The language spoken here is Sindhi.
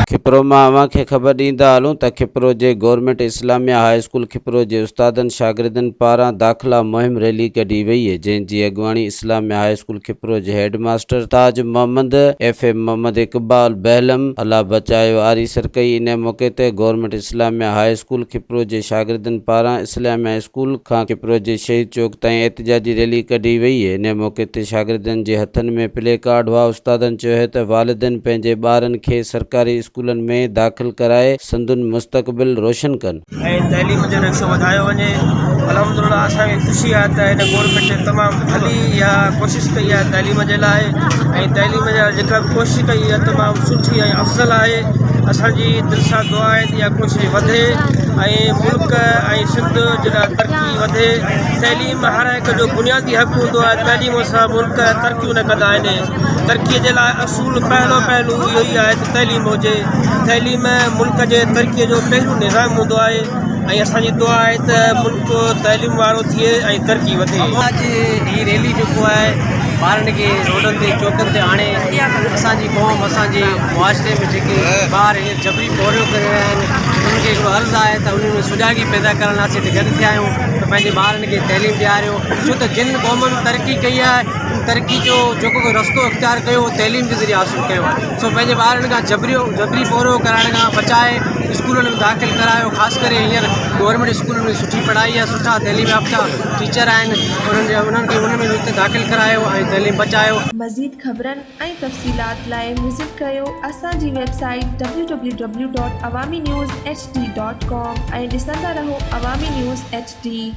کپرو مان اوهان کي خبر ڏيندا هلون ته کپرو جي گورنمينٽ اسلاميه هاء اسڪول کپرو جي استادن شاگردن پاران داخلا مهم ريلي ڪڍي وئي جنهن جي اڳواڻي اسلاميه هاء اسڪول کپرو جي head master Taj Muhammad, F M Muhammad Iqbal Behlam, Allah Bachayo Arisar ڪئي. ان موقعي تي گورنمينٽ اسلاميه هاء اسڪول کپرو جي شاگردن پاران اسلاميه اسڪول کان کپرو جي شهيد چوڪ تائين احتجاجي ريلي ڪڍي وئي. ان موقعي تي شاگردن جي هٿن ۾ پلي ڪارڊ هئا. استادن چيو ته والدين پنهنجي ٻارن کي سرڪاري اسڪولن ۾ داخل ڪرائي سندن مستقبل روشن ڪن. ۽ تعليم جو رخ وڌايو وڃي الحمدلله اسان کي خوشي آهي ته هن گورنمينٽ تمام ڀلي اها ڪوشش ڪئي آهي تعليم جي لاء ۽ تعليم جا جيڪا به ڪوشش ڪئي آهي تمام سٺي ۽ افضل آهي اسانجي دل سان دعا آهي ته اها ڪوشش وڌي ۽ ملڪ ۽ سنڌ جي لاء ترقي وڌي تعليم هر هڪ جو بنيادي حق هوندو آهي تعليم سان ملڪ ترقيون نه ڪندا آهن ترقي جي لاء اصول پهلو پهلو اهو ئي آهي ته تعليم هجي تعليم ملڪ جي ترقي جو پهريون نظام هوندو آهي ۽ اسان جي دعا آهي ته ملڪ تعليم وارو ٿئي ۽ ترقي وڌي. اڄ هي ريلي جيڪو آهي ٻارن کي روڊن تي چوڪن تي آڻي اسان جي قوم اسان جي معاشري ۾ جيڪي ٻار هينئر جبري پورهيو ڪري رهيا آهن انهن کي هڪڙو عرض آهي ته انهن ۾ سجاڳي پيدا ڪرڻ لاء اسين هتي گڏ ٿيا آهيون ته پنهنجي ٻارن کي تعليم ڏياريو ڇو ته جن قومن ترقي ڪئي آهي ترقي جو جيڪو به رستو اختيار ڪيو اهو تعليم جي ذريعي حاصل ڪيو آهي سو پنهنجي ٻارن کان جبريو جبري پورهيو ڪرائڻ کان بچائي اسڪولن ۾ داخل ڪرايو خاص ڪري هينئر گورنمينٽ اسڪولن ۾ سٺي پڙهائي آهي سٺا تعليم يافته ٽيچر آهن انهن جا انهن کي انهن ۾ اتي داخل ڪرايو ۽ تعليم بچايو. مزيد خبرن ۽ تفصيلات لاء وزٽ ڪريو اسان جي website W W W dot Awami news H D dot com ۽ ڏسندا رهو عوامي نيوز ايڇ ڊي.